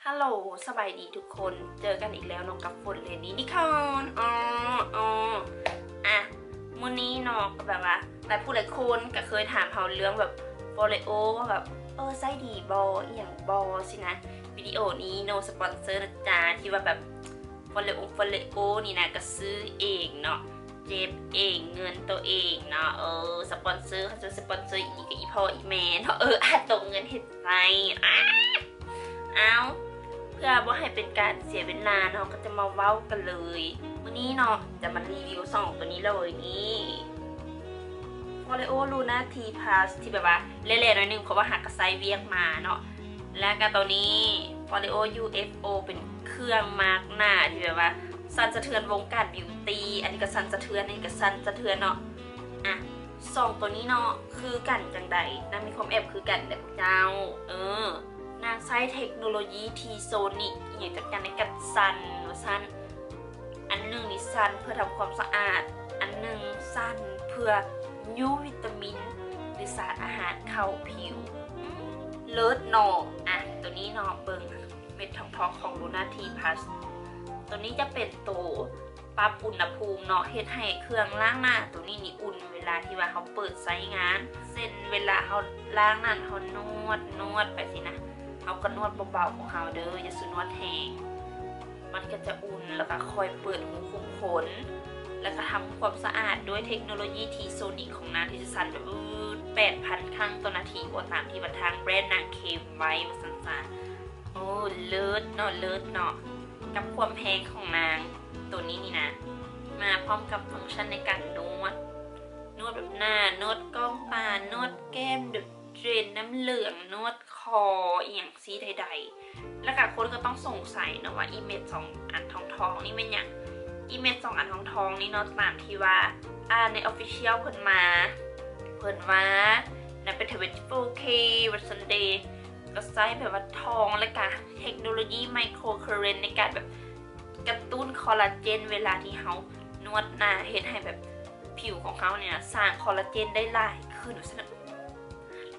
ຮັລໂຫຼ ສະບາຍດີທຸກຄົນ ເຈີກັນອີກແລ້ວເນາະກັບຝົນເລນີນິຄອນ ອໍ ອໍ ອະ ມື້ນີ້ເນາະ ກໍແບບວ່າ ຫຼາຍຜູ້ຫຼາຍຄົນກໍເຄີຍຖາມເຮົາເລື່ອງແບບ Foreo ວ່າແບບ ເອີ ໃຊ້ດີບໍ່ ອີ່ຫຍັງບໍ່ ຊີ້ນະ. ວິດີໂອນີ້ no sponsor ນະຈ໊ະ ທີ່ວ່າແບບ Foreo Foreo ນີ້ນະ ກໍຊື້ເອງເນາະ ເຈັບເອງ ເງິນໂຕເອງເນາະ ເອີ ສະປອນເຊີ ຄັນຊິສະປອນເຊີອີ່ຫຍັງກໍອີ່ພໍ່ອີ່ແມ່ເນາະ ເອີ ອາ ຕົກເງິນເຮັດໃຫ້ ອາ ເອົາ ເພື່ອບໍ່ໃຫ້ເປັນການເສຍເວລາເນາະ ເຮົາກໍຈະມາເວົ້າກັນເລີຍ. ມື້ນີ້ເນາະ ຈະມາຣີວິວສອງໂຕນີ້ເລີຍ ນີ້ Foreo Luna T Plus ທີ່ແບບວ່າແຫຼ້ໆໜ້ອຍໜຶ່ງ ເພາະວ່າຫາກະໃຊ້ວຽກມາເນາະ ແລ້ວກະໂຕນີ້ Foreo ຢູ ເອັຟ ໂອ ເປັນເຄື່ອງມາກໜ້າທີ່ແບບວ່າ ສັ່ນສະເທືອນວົງການບິວຕີ ອັນນີ້ກໍສັ່ນສະເທືອນ ອັນນີ້ກໍສັ່ນສະເທືອນເນາະ. ອະ ສອງໂຕນີ້ເນາະ ຄືກັນຈັ່ງໃດ? ນາງມີຄວາມແອບຄືກັນແດ່ພວກເຈົ້າ. ເອີ ນາງໃຊ້ເທັກໂນໂລຢີ T-Sonic ອີ່ຫຍັງຈັກຢ່າງໃນການສັ່ນວ່າຊັ້ນ. ອັນໜຶ່ງນີ້ສັ່ນເພື່ອທຳຄວາມສະອາດ, ອັນໜຶ່ງສັ່ນເພື່ອຍູ້ວິຕາມິນ ຫຼື ສານອາຫານເຂົ້າຜິວ. ອືມ ເລີດເນາະ. ອະ ໂຕນີ້ເນາະ ເບິ່ງ ເມັດທອງໆຂອງ Luna T Plus ໂຕນີ້ຈະເປັນໂຕປັບອຸນຫະພູມເນາະ ເຮັດໃຫ້ເຄື່ອງລ້າງໜ້າໂຕນີ້ນີ້ອຸ່ນເວລາທີ່ວ່າເຮົາເປີດໃຊ້ງານ. ເຊັ່ນ ເວລາເຮົາລ້າງໜ້າ ເຮົານວດ ນວດໄປຊີ້ນະ ເຮົາກໍນວດເບົາໆຂອງເຮົາເດີ ຢ່າສູ່ນວດແຮງ ມັນກໍຈະອຸ່ນ ແລ້ວກໍຄ່ອຍເປີດຮູຂຸມຂົນ ແລ້ວກໍທຳຄວາມສະອາດດ້ວຍເທັກໂນໂລຢີ T-Sonic ຂອງນາງ ທີ່ຈະສັ່ນແບບ ອືດ ແປດພັນຄັ້ງຕໍ່ນາທີ ບໍ່ ຕາມທີ່ວ່າທາງແບຣນນາງເຄມໄວ້ວ່າຊັ້ນຊະ. ໂອ້ ເລີດເນາະ ເລີດເນາະ ກັບຄວາມແພງຂອງນາງ ໂຕນີ້ນີ້ນະ ມາພ້ອມກັບຟັງຊັນໃນການນວດ ນວດແບບໜ້າ ນວດກ້ອງຕາ ນວດແກ້ມ ແບບເດຣນນ້ຳເຫຼືອງ ນວດຄໍ ອີ່ຫຍັງຊີ້ໃດໆ. ແລ້ວກະຄົນກໍຕ້ອງສົງໄສເນາະວ່າ ອີເມັດສອງອັນທອງໆນີ້ແມ່ນຫຍັງ? ອີເມັດສອງອັນທອງໆນີ້ເນາະ ຕາມທີ່ວ່າ ອ່າ ໃນ Official ເພິ່ນມາ ເພິ່ນວ່ານະເປັນ twenty-four K ວ່າຊັ້ນເດ ກໍໃຊ້ແບບວ່າທອງ ແລ້ວກະເທັກໂນໂລຢີ micro current ໃນການແບບກະຕຸ້ນຄໍລາເຈນ ເວລາທີ່ເຮົານວດໜ້າ ເຮັດໃຫ້ແບບຜິວຂອງເຮົານີ້ນະ ສ້າງຄໍລາເຈນໄດ້ຫຼາຍຂຶ້ນ. ຊັ້ນນະ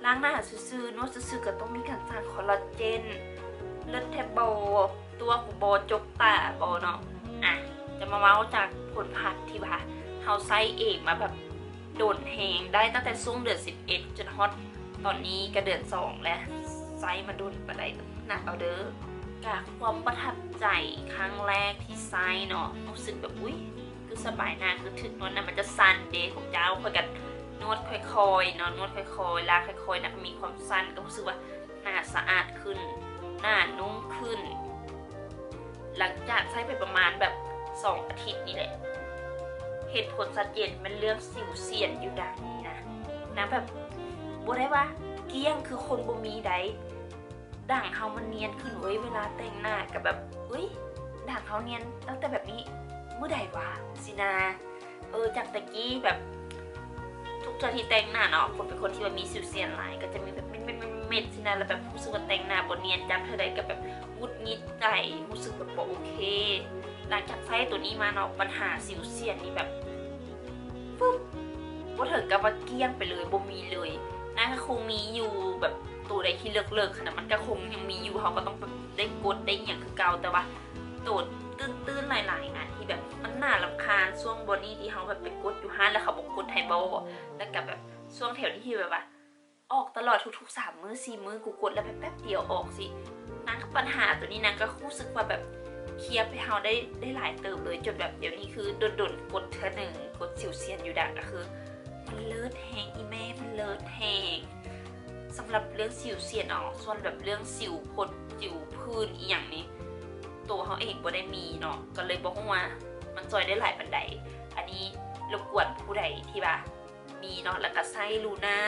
ລ້າງໜ້າຊື່ໆ ນວດຊື່ໆ ກໍຕ້ອງມີການສ້າງຄໍລາເຈນ ເລີດແທ້ບໍ່? ຕົວະກູບໍ່? ຈົກຕາບໍ່ເນາະ? ອະ ຈະມາເວົ້າຈາກຜົນພັດທີ່ວ່າເຮົາໃຊ້ເອງມາແບບ ດົນແຮງ ໄດ້ຕັ້ງແຕ່ຊ່ວງເດືອນສິບເອັດ ຈົນຮອດຕອນນີ້ກໍເດືອນສອງແລ້ວ ໃຊ້ມາດົນປານໃດ ນັບເອົາເດີ. ກະຄວາມປະທັບໃຈຄັ້ງແລກທີ່ໃຊ້ເນາະ ຮູ້ສຶກແບບ ອຸ້ຍ ຄືສະບາຍໜ້າ ຄືຖືກນວດນະ ມັນຈະສັ່ນເດພວກເຈົ້າ. ຂ້ອຍກະນວດຄ່ອຍໆເນາະ ນວດຄ່ອຍໆ ລ້າງຄ່ອຍໆ ນະ ກໍມີຄວາມສັ່ນ ກໍຮູ້ສຶກວ່າ ໜ້າສະອາດຂຶ້ນ ໜ້ານຸ້ມຂຶ້ນ. ຫຼັງຈາກໃຊ້ໄປປະມານແບບສອງອາທິດນີ້ແຫຼະ ເຫັນຜົນຊັດເຈນແມ່ນເລື່ອງສິວສຽນຢູ່ດັງນີ້ນະ ນາງແບບ ບໍ່ໄດ້ວ່າກ້ຽງຄືຄົນບໍ່ມີໃດ ດັງເຮົາມັນນຽນຂຶ້ນເວີຍ ເວລາແຕ່ງໜ້າກໍແບບ ອຸ້ຍ ດັງເຮົານຽນຕັ້ງແຕ່ແບບນີ້ມື້ໃດຫວາ ຊີ້ນະ. ເອີ ຈາກແຕ່ກີ້ແບບ ທຸກເທື່ອທີ່ແຕ່ງໜ້າເນາະ ຄົນເປັນຄົນທີ່ວ່າມີສິວສຽນຫຼາຍ ກໍຈະມີແບບເມັດໆໆໆຊີ້ນະ ແລ້ວແບບຮູ້ສຶກວ່າແຕ່ງໜ້າບໍ່ນຽນ ຈັບເທື່ອໃດກໍແບບຫງຸດຫງິດໃຈ ຮູ້ສຶກແບບບໍ່ໂອເຄ. ຫຼັງຈາກໃຊ້ໂຕນີ້ມາເນາະ ບັນຫາສິວສຽນນີ້ແບບ ຟຶບ ບໍ່ເຖິງກັບວ່າກ້ຽງໄປເລີຍ ບໍ່ມີເລີຍ. ນາງກໍຄົງມີຢູ່ ແບບໂຕໃດທີ່ເລິກໆຫັ້ນນະ ມັນກໍຄົງຍັງມີຢູ່ ເຮົາກໍຕ້ອງແບບໄດ້ກົດໄດ້ອີ່ຫຍັງຄືເກົ່າ ແຕ່ວ່າ ໂຕຕື້ນໆຫຼາຍໆອັນທີ່ແບບມັນໜ້າລຳຄານ ຊ່ວງບ່ອນນີ້ທີ່ເຮົາແບບໄປກົດຢູ່ຮ້ານ ແລ້ວເຂົາບໍ່ກົດໃຫ້ບໍ່ ແລ້ວກະແບບຊ່ວງແຖວນີ້ທີ່ແບບວ່າອອກຕະຫຼອດ ທຸກໆສາມມື້ສີ່ມື້ ກູກົດແລ້ວແບບແປັບດຽວອອກຊີ້. ນາງກັບບັນຫາໂຕນີ້ນາງກໍຮູ້ສຶກວ່າແບບເຄຍໄປເຮົາໄດ້ ໄດ້ຫຼາຍເຕີບເລີຍ ຈົນແບບດຽວນີ້ຄືດົນໆກົດເທື່ອໜຶ່ງ ກົດສິວສຽນຢູ່ດາກ ກໍຄືມັນເລີດແຮງ ອີ່ແມ່ ມັນເລີດແຮງ. ສຳລັບເລື່ອງສິວສຽນເນາະ ສ່ວນແບບເລື່ອງສິວພົດ ສິວຜື່ນອີ່ຫຍັງນີ້ ໂຕເຮົາເອງບໍ່ໄດ້ມີເນາະ ກໍເລີຍບໍ່ຮູ້ວ່າມັນຊ່ອຍໄດ້ຫຼາຍປານໃດ. ອັນນີ້ລົບກວນຜູ້ໃດທີ່ວ່າມີເນາະ ແລ້ວກໍໃຊ້ Luna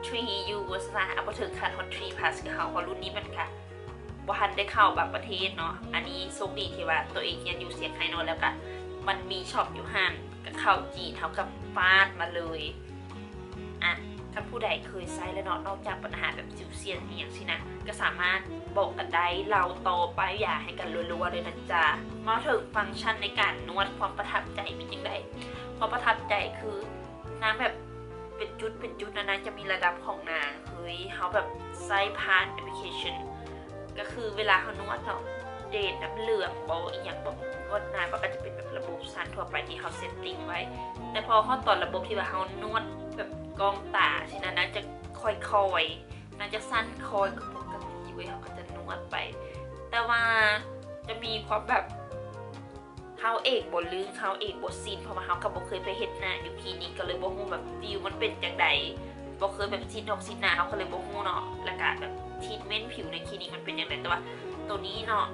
three U ວ່າຊັ້ນຊະ ອາ ບໍ່ເຖິງຂັ້ນຮອດ three plus ຄືເຮົາ ເພາະລຸ້ນນີ້ມັນກະ ບໍ່ທັນໄດ້ເຂົ້າບາງປະເທດເນາະ. ອັນນີ້ໂຊກດີທີ່ວ່າໂຕເອງຮຽນຢູ່ຊຽງໄຮ້ເນາະ ແລ້ວກະມັນມີຊັອບຢູ່ຫັ້ນ ກະເຂົ້າຈີນ ເຮົາກະຟາດມາເລີຍ. ອະ ຄັນຜູ້ໃດເຄີຍໃຊ້ແລ້ວເນາະ ນອກຈາກບັນຫາແບບສິວສຽນອີ່ຫຍັງຊີ້ນະ ກະສາມາດບອກກັນໄດ້ ເລົ່າຕໍ່ປ້າຍຢາໃຫ້ກັນລົວໆເລີຍນະຈ໊ະ. ເວົ້າເຖິງຟັງຊັນໃນການນວດ ຄວາມປະທັບໃຈເປັນຈັ່ງໃດ? ຄວາມປະທັບໃຈຄື ນາງແບບເປັນຈຸດເປັນຈຸດນະ ນາງຈະມີລະດັບຂອງນາງ. ເຮີ້ຍ ເຮົາແບບໃຊ້ຜ່ານແອັບພລິເຄຊັນ ກໍຄືເວລາເຮົານວດເນາະ ເດດນ້ຳເຫຼືອງບໍ ອີ່ຫຍັງບໍ ນວດໜ້າ ມັນກໍຈະເປັນແບບລະບົບສັນທົ່ວໄປທີ່ເຮົາເຊັດຕິງໄວ້. ແຕ່ພໍຮອດຕອນລະບົບທີ່ວ່າເຮົານວດແບບກອງຕາຊີ້ນະ ນາງຈະຄ່ອຍໆ ນາງຈະສັ່ນຄ່ອຍກວ່າປົກກະຕິເວີຍ ເຮົາກໍຈະນວດໄປ. ແຕ່ວ່າຈະມີຄວາມແບບ ເຮົາເອງບໍ່ລຶ້ງ ເຮົາເອງບໍ່ຊິນ ເພາະວ່າເຮົາກໍບໍ່ເຄີຍໄປເຮັດໜ້າຢູ່ຄລີນິກ ກໍເລີຍບໍ່ຮູ້ແບບຟີວມັນເປັນຈັ່ງໃດ ບໍ່ເຄີຍແບບສີດໜົກສີດໜ້າ ເຮົາກໍເລີຍບໍ່ຮູ້ເນາະ. ແລ້ວກໍແບບທຣີດເມັນຜິວໃນຄລີນິກມັນເປັນຈັ່ງໃດ. ແຕ່ວ່າໂຕນີ້ເນາະ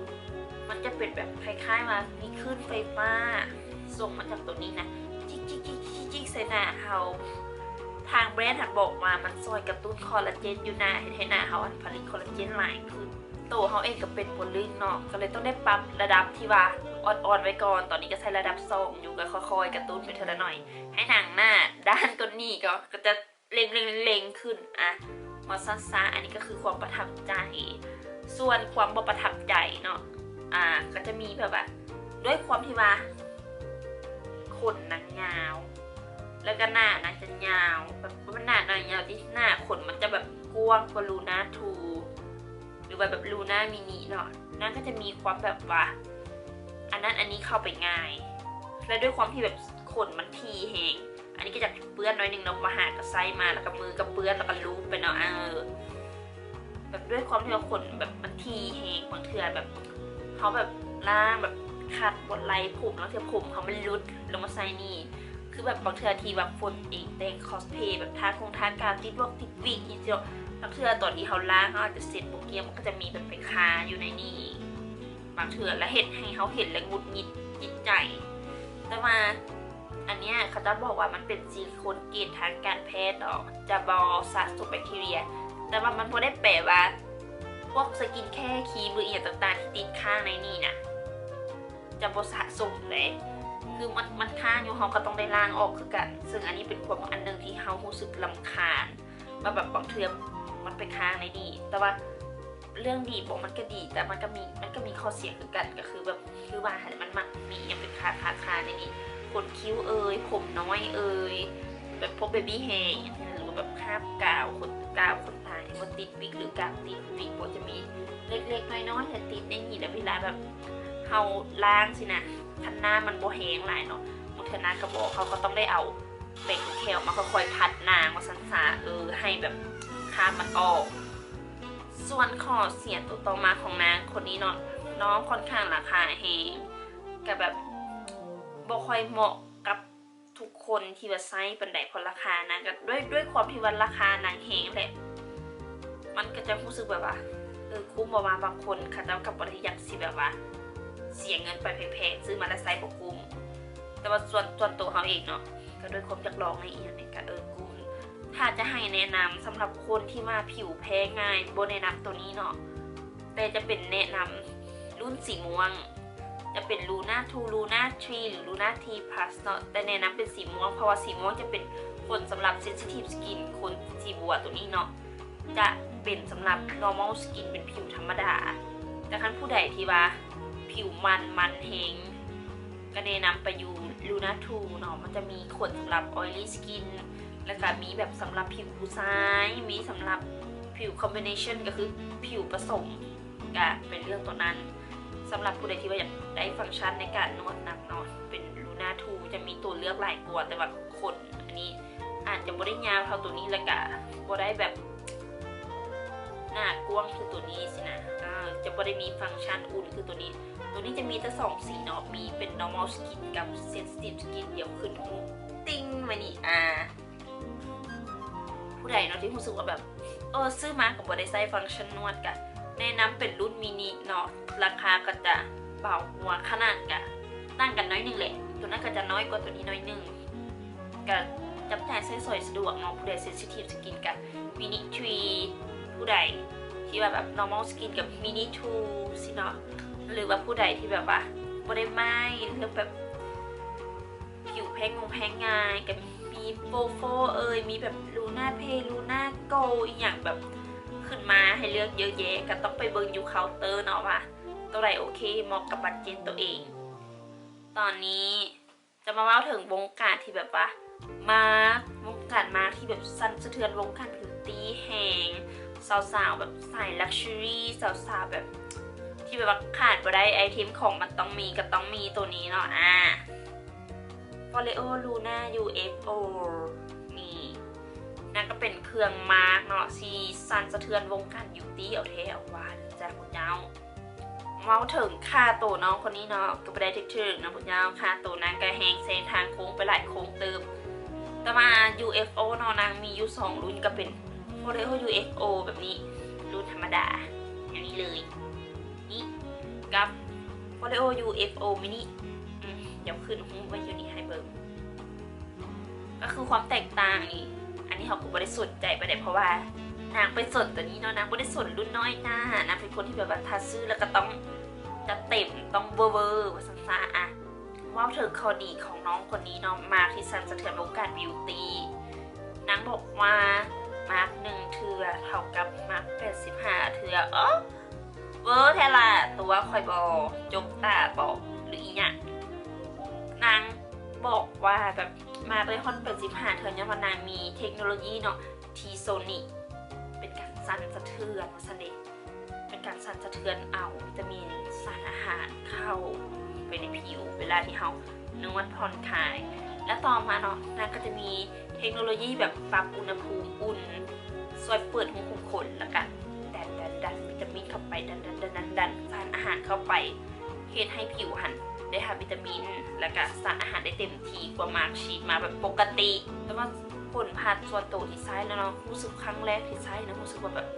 ມັນຈະເປັນແບບຄ້າຍໆວ່າມີຄື້ນໄຟຟ້າສົ່ງມາຈາກໂຕນີ້ນະ ຈິກໆໆໆໃສ່ໜ້າເຮົາ. ທາງແບຣນຫັ້ນບອກວ່າມັນຊ່ອຍກະຕຸ້ນຄໍລາເຈນຢູ່ໜ້າ ເຮັດໃຫ້ໜ້າເຮົາຫັ້ນຜະລິດຄໍລາເຈນຫຼາຍຂຶ້ນ. ໂຕເຮົາເອງກໍເປັນບໍ່ລຶ້ງເນາະ ກໍເລີຍຕ້ອງໄດ້ປັບລະດັບທີ່ວ່າອ່ອນໆໄວ້ກ່ອນ. ຕອນນີ້ກໍໃຊ້ລະດັບສອງຢູ່ ກໍຄ່ອຍໆກະຕຸ້ນໄປເທື່ອລະໜ້ອຍ ໃຫ້ໜັງໜ້າດ້ານຕົ້ນນີ້ກໍ ກໍຈະເລັງໆໆຂຶ້ນ. ອະ ວ່າຊັ້ນຊະ ອັນນີ້ກໍຄືຄວາມປະທັບໃຈ. ສ່ວນຄວາມບໍ່ປະທັບໃຈເນາະ ອາ ກໍຈະມີແບບວ່າ ດ້ວຍຄວາມທີ່ວ່າ ຂົນນາງຍາວ ແລ້ວກໍໜ້ານາງຈະຍາວ ແບບ ບໍ່ແມ່ນໜ້ານາງຍາວຕິ ໜ້າຂົນມັນຈະແບບກວ້າງກວ່າລູນາທູ ຫຼືວ່າແບບລູນາມິນິເນາະ. ນາງກໍຈະມີຄວາມແບບວ່າ ອັນນັ້ນອັນນີ້ເຂົ້າໄປງ່າຍ ແລະ ດ້ວຍຄວາມທີ່ແບບຂົນມັນຖີ່ແຮງ ອັນນີ້ກໍຢາກເປື້ອນໜ້ອຍໜຶ່ງເນາະ ມາຫາກໍໃສ່ມາ ແລ້ວກໍມືກໍເປື້ອນ ແລ້ວກໍລູບໄປເນາະ. ເອີ ແບບດ້ວຍຄວາມທີ່ວ່າຂົນແບບມັນຖີ່ແຮງ ບາງເທື່ອແບບເຮົາແບບລ້າງແບບຂັດບໍ່ໄລ່ຜົມ ລາງເທື່ອຜົມເຮົາມັນຫຼຸດລົງມາໃສ່ນີ້ ຄືແບບບາງເທື່ອທີ່ວ່າຝົນເອງແຕ່ງຄອສເພລ ແບບທາຄົງທາກາວ ຕິດວອກຕິດວິກ ອີ່ຫຍັງ ບາງເທື່ອຕອນທີ່ເຮົາລ້າງ ເຮົາອາດຈະເຊັດບໍ່ກ້ຽງ ມັນກໍຈະມີແບບໄປຄາຢູ່ໃນນີ້ ບາງເທື່ອ ແລະ ເຮັດໃຫ້ເຮົາເຫັນແລ້ວຫງຸດຫງິດຈິດໃຈ. ແຕ່ວ່າ ອັນເນີ້ຍເຂົາເຈົ້າບອກວ່າມັນເປັນຊິລິໂຄນເກຣດທາງການແພດເນາະ ຈະບໍ່ສະສົມແບັກທີເຣຍ ແຕ່ວ່າມັນບໍ່ໄດ້ແປວ່າພວກສະກິນແຄ ຄຣີມ ຫຼືອີ່ຫຍັງຕ່າງໆທີ່ຕິດຄ້າງໃນນີ້ນະ ຈະບໍ່ສະສົມເດ້ ຄືມັນ ມັນຄ້າງຢູ່ ເຮົາກໍຕ້ອງໄດ້ລ້າງອອກຄືກັນ. ເຊິ່ງອັນນີ້ເປັນຄວາມອັນໜຶ່ງທີ່ເຮົາຮູ້ສຶກລຳຄານ ວ່າແບບບາງເທື່ອມັນໄປຄ້າງໃນນີ້ ແຕ່ວ່າເລື່ອງດີບໍ ມັນກໍດີ ແຕ່ມັນກໍມີ ມັນກໍມີຂໍ້ເສຍຄືກັນ ກໍຄືແບບ ຄືວ່າຫັ້ນແຫຼະ ມັນມັກມີອີ່ຫຍັງໄປຄາ ຄາ ຄາໃນນີ້ ຂົນຄິ້ວເອີຍ ຜົມນ້ອຍເອີຍ ແບບພວກເບບີ້ເຮຣອີ່ຫຍັງ ຫຼືວ່າແບບຄາບກາວ ຂົນ ກາວ ຂົນຕາທີ່ບໍ່ຕິດວິກ ຫຼືກາວຕິດວິກ ບໍ່ ຈະມີເລັກໆນ້ອຍໆ ແລະ ຕິດໃນນີ້ ແລ້ວເວລາແບບເຮົາລ້າງຊີ້ນະ ຄັນນ້ຳມັນບໍ່ແຮງຫຼາຍເນາະ ບາງເທື່ອນາງກໍບອກ ເຮົາກໍຕ້ອງໄດ້ເອົາ ເປັນແຄວມາຄ່ອຍໆພັດນາງວ່າຊັ້ນຊະ ເອີ ໃຫ້ແບບຄາບມັນອອກ. ສ່ວນຂໍ້ເສຍໂຕຕໍ່ມາຂອງນາງຄົນນີ້ເນາະ ນ້ອງຂ້ອນຂ້າງລາຄາແຮງ ກະແບບບໍ່ຄ່ອຍເໝາະກັບທຸກຄົນທີ່ວ່າໃຊ້ປານໃດ ເພາະລາຄານາງກະ ດ້ວຍ ດ້ວຍຄວາມທີ່ວ່າລາຄານາງແຮງແຫຼະ ມັນກະຈະຮູ້ສຶກແບບວ່າ ເອີ ຄຸ້ມບໍ່ ວ່າບາງຄົນເຂົາເຈົ້າກະບໍ່ໄດ້ຢາກຊິແບບວ່າເສຍເງິນໄປແພງໆ ຊື້ມາແລ້ວໃຊ້ບໍ່ກຸ້ມ. ແຕ່ວ່າສ່ວນ ສ່ວນໂຕເຮົາເອງເນາະ ກະດ້ວຍຄວາມຢາກລອງໃນອີ່ຫຍັງນີ້ກະ ເອີ ກຸ້ມ. ຖ້າຈະໃຫ້ແນະນຳສຳລັບຄົນທີ່ວ່າຜິວແພ້ງ່າຍ ບໍ່ແນະນຳໂຕນີ້ເນາະ ແຕ່ຈະເປັນແນະນຳລຸ້ນສີມ່ວງ ຈະເປັນລູນາທູ ລູນາທຣີ ຫຼືລູນາທີພລັສເນາະ ແຕ່ແນະນຳເປັນສີມ່ວງ ເພາະວ່າສີມ່ວງຈະເປັນຜົນສຳລັບເຊັນຊິທີບສະກິນ ຄົນສີບົວໂຕນີ້ເນາະ ຈະເປັນສຳລັບນໍມອລສະກິນ ເປັນຜິວທຳມະດາ. ແຕ່ຄັນຜູ້ໃດທີ່ວ່າຜິວມັນ ມັນແຮງ ກະແນະນຳໄປຢູ່ລູນາທູເນາະ ມັນຈະມີຂົນສຳລັບອອຍລີສະກິນ ແລ້ວກະມີແບບສຳລັບຜິວຜູ້ຊາຍ ມີສຳລັບຜິວຄອມບິເນຊັນ ກະຄືຜິວປະສົມ ກະເປັນເລື່ອງໂຕນັ້ນ. ສຳລັບຜູ້ໃດທີ່ວ່າຢາກໄດ້ຟັງຊັນໃນການນວດໜັກເນາະ ເປັນລູນາທູ ຈະມີໂຕເລືອກຫຼາຍກວ່າ ແຕ່ວ່າຂົນອັນນີ້ອາດຈະບໍ່ໄດ້ຍາວເທົ່າໂຕນີ້ ແລ້ວກະບໍ່ໄດ້ແບບໜ້າກວ້າງຄືໂຕນີ້ຊີ້ນະ ເອີ ຈະບໍ່ໄດ້ມີຟັງຊັນອຸ່ນຄືໂຕນີ້. ໂຕນີ້ຈະມີແຕ່ສອງສີເນາະ ມີເປັນນໍມອລສະກິນກັບເຊັນຊິທີບສະກິນ ດຽວຂຶ້ນຮູບຕິ່ງໄວ້ນີ້ ອາ ຜູ້ໃດເນາະທີ່ຮູ້ສຶກວ່າແບບ ເອີ ຊື້ມາກໍບໍ່ໄດ້ໃຊ້ຟັງຊັນນວດ ກະແນະນຳເປັນລຸ້ນມິນິເນາະ ລາຄາກໍຈະເບົາກວ່າ ຂະໜາດກະຕ່າງກັນໜ້ອຍໜຶ່ງແຫຼະ ໂຕນັ້ນກໍຈະນ້ອຍກວ່າໂຕນີ້ໜ້ອຍໜຶ່ງ ກະຈັບຈ່າຍໃຊ້ສອຍສະດວກເນາະ. ຜູ້ໃດເຊັນຊິທີບສະກິນກະມິນິທຣີ ຜູ້ໃດທີ່ວ່າແບບນໍມອລສະກິນກະມິນິທູຊີ້ເນາະ ຫຼືວ່າຜູ້ໃດທີ່ແບບວ່າບໍ່ໄດ້ໝ້າຍເລື່ອງແບບ ຜິວແພ້ງງງແພ້ງງ່າຍ ກະມີໂຟໂຟເອີຍ ມີແບບລູນາເພລ ລູນາໂກລ ອີ່ຫຍັງແບບຂຶ້ນມາໃຫ້ເລືອກເຍອະແຍະ ກະຕ້ອງໄປເບິ່ງຢູ່ເຄົາເຕີເນາະວ່າໂຕໃດໂອເຄ ເໝາະກັບບັດເຈັດໂຕເອງ. ຕອນນີ້ຈະມາເວົ້າເຖິງວົງການທີ່ແບບວ່າມາກ ວົງການມາກທີ່ແບບສັ່ນສະເທືອນວົງການບິວຕີແຮງ ສາວໆ ແບບສາຍ luxury ສາວໆ ແບບທີ່ແບບວ່າຂາດບໍ່ໄດ້ ໄອເທັມຂອງມັນຕ້ອງມີ ກໍຕ້ອງມີໂຕນີ້ເນາະ ອາ Foreo Luna UFO ນີ້ນະ ກໍເປັນເຄື່ອງມາກເນາະ ທີ່ສັ່ນສະເທືອນວົງການ beauty ເອົາແທ້ເອົາວ່າເດີຈ້າພວກເຈົ້າ. ເວົ້າເຖິງຄ່າໂຕນ້ອງຄົນນີ້ເນາະ ກໍບໍ່ໄດ້ຖືກໆເນາະພວກເຈົ້າ ຄ່າໂຕນາງກໍແຮງແຊງທາງໂຄ້ງໄປຫຼາຍໂຄ້ງເຕີບ. ແຕ່ວ່າ UFO ເນາະ ນາງມີຢູ່ສອງລຸ້ນ ກໍເປັນ Foreo UFO ແບບນີ້ ລຸ້ນທຳມະດາ ອັນນີ້ເລີຍ ນີ້ ກັບ Foreo UFO Mini ອືມ ດຽວຂຶ້ນຮູບໄວ້ຢູ່ນີ້ໃຫ້ເບິ່ງ. ກໍຄືຄວາມແຕກຕ່າງນີ້ ອັນນີ້ເຮົາກໍບໍ່ໄດ້ສົນໃຈປານໃດ ເພາະວ່ານາງໄປສົນຕົວນີ້ເນາະ ນາງບໍ່ໄດ້ສົນລຸ້ນນ້ອຍໜ້າ ນາງເປັນຄົນທີ່ແບບວ່າຖ້າຊື້ແລ້ວກໍຕ້ອງຈັດເຕັມ ຕ້ອງເວີໆ ວ່າຊັ້ນຊະ. ອະ ເວົ້າເຖິງຂໍ້ດີຂອງນ້ອງຄົນນີ້ເນາະ ມາກທີ່ສັ່ນສະເທືອນວົງການ beauty ນາງບອກວ່າ ມາກໜຶ່ງເທື່ອເທົ່າກັບມາກແປດສິບຫ້າເທື່ອ. ໂອ້ ເວີແທ້ລະ ຕົວຂ້ອຍບໍ່ ຈົກຕາບໍ່ ຫຼືອີ່ຫຍັງ? ນາງບອກວ່າແບບມາກໄດ້ຮອດແປດສິບຫ້າເທື່ອ ຍ້ອນວ່ານາງມີເທັກໂນໂລຢີເນາະ ທີ່ໂຊນິກ ເປັນການສັ່ນສະເທືອນວ່າຊັ້ນເດ ເປັນການສັ່ນສະເທືອນເອົາວິຕາມິນ ສານອາຫານເຂົ້າໄປໃນຜິວ ເວລາທີ່ເຮົາ ນວດຜ່ອນຄາຍ ແລ້ວຕໍ່ມາເນາະ ນາງກໍຈະມີເທັກໂນໂລຢີແບບປັບອຸນຫະພູມອຸ່ນ ຊ່ວຍເປີດຮູຂຸມຂົນ ແລ້ວກະດັນໆໆ ວິຕາມິນເຂົ້າໄປ ດັນໆໆ ສານອາຫານເຂົ້າໄປ ເຮັດໃຫ້ຜິວຫັ້ນໄດ້ຮັບວິຕາມິນ ແລ້ວກະສານອາຫານໄດ້ເຕັມທີ່ກວ່າມາກສີດມາແບບປົກກະຕິ. ແຕ່ວ່າຜົນພາດສ່ວນໂຕທີ່ໃຊ້ແລ້ວເນາະ ຮູ້ສຶກຄັ້ງແລກທີ່ໃຊ້ນະ ຮູ້ສຶກວ່າແບບ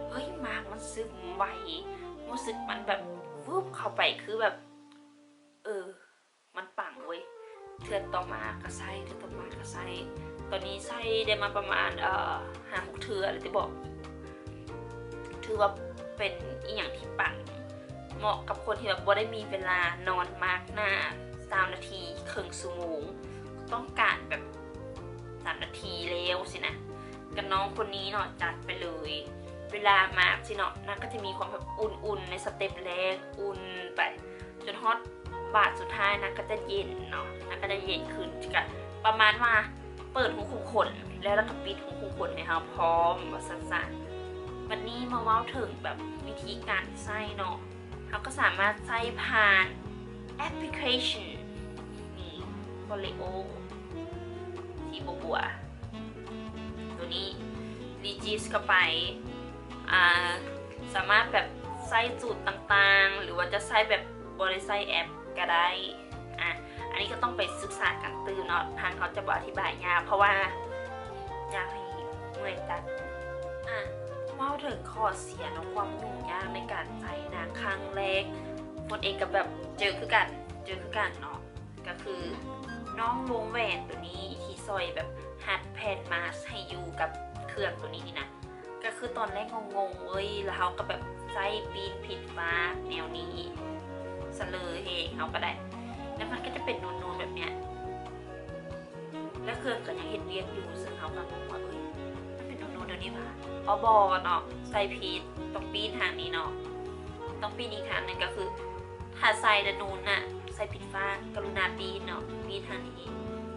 ເຮີ້ຍ ມາກມັນຊຶມໄວ ຮູ້ສຶກມັນແບບວືບເຂົ້າໄປ ຄືແບບ ເອີ ມັນປັງເວີຍ ເທື່ອຕໍ່ມາກໍໃຊ້ ເທື່ອຕໍ່ມາກໍໃຊ້ ຕອນນີ້ໃຊ້ໄດ້ມາປະມານ ເອີ ຫ້າຫົກເທື່ອແລ້ວຕິເບາະ ຖືວ່າເປັນອີ່ຫຍັງທີ່ປັງ ເໝາະກັບຄົນທີ່ແບບບໍ່ໄດ້ມີເວລານອນມາກໜ້າ ຊາວນາທີ ເຄິ່ງຊົ່ວໂມງ ຕ້ອງການແບບສາມນາທີແລ້ວຊີ້ນະ ກັບນ້ອງຄົນນີ້ເນາະ ຈັດໄປເລີຍ ເວລາມາກຊີ້ເນາະ ນາງກໍຈະມີຄວາມແບບອຸ່ນໆ ໃນສະເຕັບແລກ ອຸ່ນໄປ ຈົນຮອດບາດສຸດທ້າຍນາງກໍຈະເຢັນເນາະ ນາງກໍຈະເຢັນຂຶ້ນ ກະປະມານວ່າເປີດຮູຂຸມຂົນ ແລ້ວລະກະປິດຮູຂຸມຂົນໃຫ້ເຮົາພ້ອມວ່າຊັ້ນຊະ. ບັດນີ້ມາເວົ້າເຖິງແບບວິທີການໃຊ້ເນາະ ເຮົາກໍສາມາດໃຊ້ຜ່ານແອັບພລິເຄຊັນນີ້ Foreo ສີບົວໆ ຕົວນີ້ register ເຂົ້າໄປ ອ່າ ສາມາດແບບໃຊ້ສູດຕ່າງໆ ຫຼືວ່າຈະໃຊ້ແບບບໍ່ໄດ້ໃຊ້ແອັບກໍໄດ້ ອ່າ ອັນນີ້ກໍຕ້ອງໄປສຶກສາກັນຕື່ມເນາະ ທາງເຮົາຈະບໍ່ອະທິບາຍຍາວ ເພາະວ່າຢາກໃຫ້ເມື່ອຍຕັດ. ອ່າ ເວົ້າເຖິງຂໍ້ເສຍເນາະ ຄວາມຫຍຸ້ງຍາກໃນການໃຊ້ນາງຄັ້ງແລກ ຝົນເອງກໍແບບເຈີຄືກັນ ເຈີຄືກັນເນາະ ກໍຄືນ້ອງວົງແຫວນຕົວນີ້ທີ່ຊ່ອຍແບບຮັດແຜ່ນມາສໃຫ້ຢູ່ກັບເຄື່ອງຕົວນີ້ນີ້ນະ ກໍຄືຕອນແລກງົງໆເວີຍ ແລ້ວເຮົາກໍແບບໃຊ້ປີ້ນຜິດຟາກແນວນີ້ສະເລີເຮງເຮົາກໍໄດ້ ແລ້ວມັນກໍຈະເປັນນູນໆແບບເນີ້ຍ ແລ້ວເຄື່ອງກໍຍັງເຮັດວຽກຢູ່ ເຊິ່ງເຮົາກໍງົງວ່າ ເອີຍ ມັນເປັນນູນໆແນວນີ້ຫວາ? ອໍ ບໍ່ເນາະ ໃສ່ຜິດ ຕ້ອງປີ້ນທາງນີ້ເນາະ ຕ້ອງປີ້ນອີກທາງໜຶ່ງ ກໍຄື ຖ້າໃສ່ແລ້ວນູນນະ ໃສ່ຜິດຟາກ ກະລຸນາປີ້ນເນາະ ປີ້ນທາງນີ້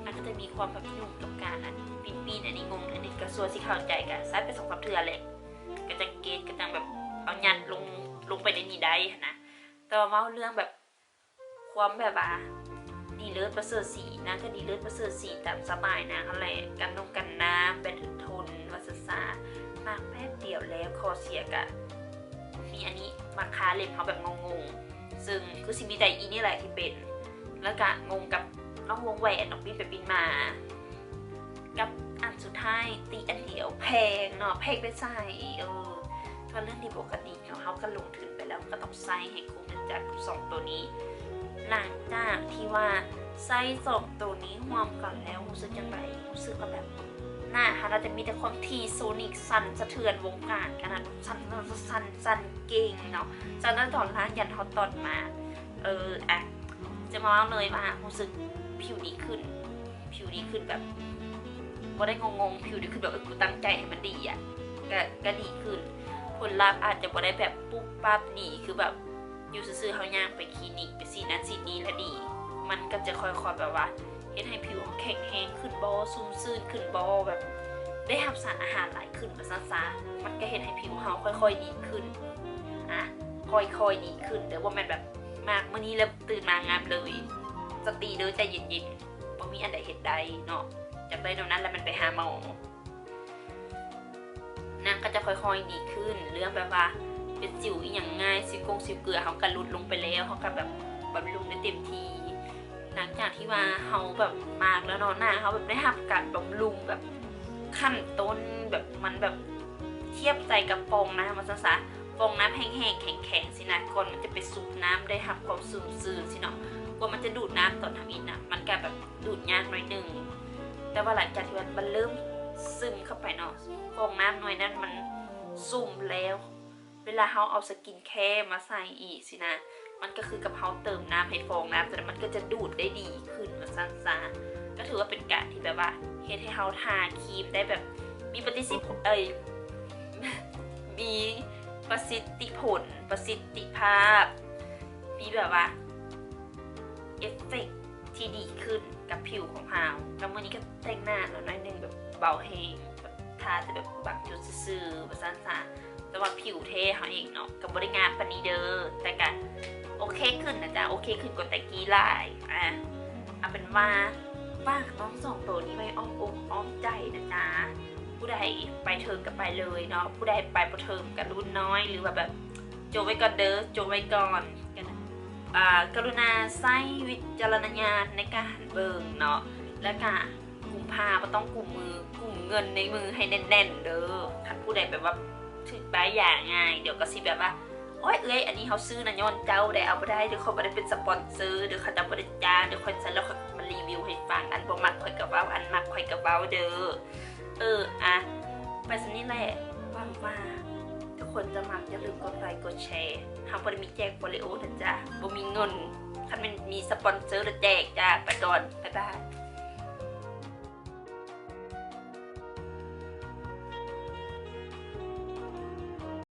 ມັນກໍຈະມີຄວາມແບບຫຍຸ້ງກັບການອັນປີ້ນໆ ອັນນີ້ງົງ ອັນນີ້ກໍຊົ່ວຊິເຂົ້າໃຈ ກໍໃຊ້ໄປສອງສາມເທື່ອແຫຼະ ກໍຈັ່ງເກັດ ກໍຈັ່ງແບບເອົາຍັດລົງ ລົງໄປໃນນີ້ໄດ້ຫັ້ນນະ. ແຕ່ວ່າເວົ້າເລື່ອງແບບ ຄວາມແບບວ່າດີເລີດປະເສີດສີ ນາງກໍດີເລີດປະເສີດສີຕາມສະໄຕນາງຫັ້ນແຫຼະ ກັນນົງກັນນ້ຳ ແບບທົນວ່າຊັ້ນຊະ ມາກແປັບດຽວແລ້ວ ຂໍ້ເສຍກະມີອັນນີ້ ມາຄາເລັບເຮົາແບບງົງໆ ເຊິ່ງຄືຊິມີແຕ່ອີ່ນີ້ແຫຼະທີ່ເປັນ ແລ້ວກະງົງກັບນ້ອງວົງແຫວນ ນ້ອງປີ້ນໄປປີ້ນມາ ກັບອັນສຸດທ້າຍ ຕິອັນດຽວ ແພງເນາະ ແພງໄປໃສ ເອີ ກໍເລື່ອງດີປົກກະຕິເນາະ ເຮົາກໍລົງທຶນໄປແລ້ວ ກໍຕ້ອງໃຊ້ໃຫ້ຄຸ້ມນະ ຈາກສອງໂຕນີ້ ຫຼັງຈາກທີ່ວ່າໃຊ້ສອງໂຕນີ້ຮ່ວມກັນແລ້ວ ຮູ້ສຶກຈັ່ງໃດ? ຮູ້ສຶກວ່າແບບ ໜ້າເຮົາໜ້າຈະມີແຕ່ຄວາມທີ່ໂຊນິກສັ່ນສະເທືອນວົງການຂະໜາດ ສັ່ນ ສັ່ນ ສັ່ນເກັ່ງເນາະ ສັ່ນຕັ້ງແຕ່ຕອນລ່າງຢັນຮອດຕອນມາ ເອີ ອະ ຈະມາເວົ້າເລີຍວ່າຮູ້ສຶກຜິວດີຂຶ້ນ ຜິວດີຂຶ້ນແບບ ບໍ່ໄດ້ງົງໆ ຜິວດີຂຶ້ນແບບ ເອີ ກູຕັ້ງໃຈໃຫ້ມັນດີອະ ກະ ກະດີຂຶ້ນ ຜົນລັບອາດຈະບໍ່ໄດ້ແບບປຸບປັບດີ ຄືແບບ ຢູ່ຊື່ໆ ເຮົາຍ່າງໄປຄລີນິກ ໄປສີດນັ້ນສີດນີ້ລະດີ ມັນກໍຈະຄ່ອຍໆ ແບບວ່າ ເຮັດໃຫ້ຜິວເຮົາແຂງແຮງຂຶ້ນບໍ ຊຸ່ມຊື່ນຂຶ້ນບໍ ແບບ ໄດ້ຮັບສານອາຫານຫຼາຍຂຶ້ນວ່າຊັ້ນຊະ ມັນກໍເຮັດໃຫ້ຜິວເຮົາຄ່ອຍໆດີຂຶ້ນ ອາ ຄ່ອຍໆດີຂຶ້ນເດີ ບໍ່ແມ່ນແບບມາກມື້ນີ້ແລ້ວຕື່ນມາງາມເລີຍ ສະຕິເດີ ໃຈເຢັນໆ ບໍ່ມີອັນໃດເຮັດໄດ້ເນາະ ຢາກໄດ້ແນວນັ້ນແລ້ວແມ່ນໄປຫາໝໍ. ນາງກໍຈະຄ່ອຍໆດີຂຶ້ນ ເລື່ອງແບບວ່າເປັນສິວອີ່ຫຍັງງ່າຍ ສິວກົງສິວເກືອເຮົາກໍຫຼຸດລົງໄປແລ້ວ ເຮົາກໍແບບບຳລຸງໄດ້ເຕັມທີ່ ຫຼັງຈາກທີ່ວ່າເຮົາແບບມາກແລ້ວເນາະ ໜ້າເຮົາແບບໄດ້ຮັບການບຳລຸງແບບຂັ້ນຕົ້ນ ແບບມັນແບບທຽບໃສ່ກັບຟອງນ້ຳວ່າຊັ້ນຊະ ຟອງນ້ຳແຫ້ງໆແຂງໆຊີ້ນະ ກ່ອນມັນຈະໄປຊຸບນ້ຳ ໄດ້ຮັບຄວາມຊຸ່ມຊື່ນຊີ້ເນາະ ກວ່າມັນຈະດູດນ້ຳຕອນທຳອິດນະ ມັນກໍແບບ ດູດຍາກໜ້ອຍໜຶ່ງ ແຕ່ວ່າຫຼັງຈາກທີ່ວ່າມັນເລີ່ມຊຶມເຂົ້າໄປເນາະ ຟອງນ້ຳໜ່ວຍນັ້ນມັນຊຸ່ມແລ້ວ ເວລາເຮົາເອົາສະກິນແຄມາໃສ່ອີກຊີ້ນະ ມັນກໍຄືກັບເຮົາເຕີມນ້ຳໃຫ້ຟອງນ້ຳ ແຕ່ມັນກໍຈະດູດໄດ້ດີຂຶ້ນວ່າຊັ້ນຊະ ກໍຖືວ່າເປັນການທີ່ແບບວ່າເຮັດໃຫ້ເຮົາທາຄຣີມໄດ້ແບບມີປະສິດທິ ເອີຍ ມີປະສິດທິຜົນ ປະສິດທິພາບ ມີແບບວ່າ ເອຟເຟັກທີ່ດີຂຶ້ນກັບຜິວຂອງເຮົາ ແລ້ວມື້ນີ້ກໍແຕ່ງໜ້າແລ້ວໜ້ອຍໜຶ່ງ ແບບເບົາແຮງ ແບບທາແຕ່ແບບບາງຈຸດຊື່ໆວ່າຊັ້ນຊະ ແຕ່ວ່າຜິວແທ້ເຮົາເອງເນາະ ກໍບໍ່ໄດ້ງາມປານນີ້ເດີ ແຕ່ກໍໂອເຄຂຶ້ນນະຈ໊ະ ໂອເຄຂຶ້ນກວ່າແຕ່ກີ້ຫຼາຍ ອາ ເອົາເປັນວ່າຝາກນ້ອງສອງໂຕນີ້ໄວ້ອ້ອມອົກອ້ອມໃຈນະຈ໊ະ ຜູ້ໃດໄປເຖິງກໍໄປເລີຍເນາະ ຜູ້ໃດໄປບໍ່ເຖິງກໍລຸ້ນໜ້ອຍ ຫຼືວ່າແບບ ໂຈະໄວ້ກ່ອນເດີ ໂຈະໄວ້ກ່ອນ ອາ ກະລຸນາໃຊ້ວິຈາລະນະຍານໃນການເບິ່ງເນາະ ແລ້ວກະກຸມຜ້າ ບໍ່ຕ້ອງກຸມມື ກຸມເງິນໃນມືໃຫ້ແໜ້ນໆເດີ ຄັນຜູ້ໃດແບບວ່າຖືກປ້າຍຢາງ່າຍ ດຽວກໍຊິແບບວ່າ ໂອ້ຍ ເອື້ອຍ ອັນນີ້ເຮົາຊື້ນະຍ້ອນເຈົ້າເດ້ ເອົາບໍ່ໄດ້ເດີ ຂ້ອຍບໍ່ໄດ້ເປັນສະປອນເຊີເດີ ເຂົາເຈົ້າບໍ່ໄດ້ຈ້າງເດີ ຂ້ອຍໃຊ້ແລ້ວຂ້ອຍມາຣີວິວໃຫ້ຟັງ ອັນບໍ່ມັກຂ້ອຍກໍເວົ້າ ອັນມັກຂ້ອຍກໍເວົ້າເດີ ເອີ ອາ ໄປສ່ຳນີ້ແຫຼະ ຫວັງວ່າທຸກຄົນຈະມັກ ຢ່າລືມກົດໄລກົດແຊ ເຮົາບໍ່ໄດ້ມີແຈກໂປລິໂອນະຈ໊ະ ບໍ່ມີເງິນ ຄັນແມ່ນມີສະປອນເຊີລະແຈກຈ້າ ໄປກ່ອນ ບາຍບາຍ.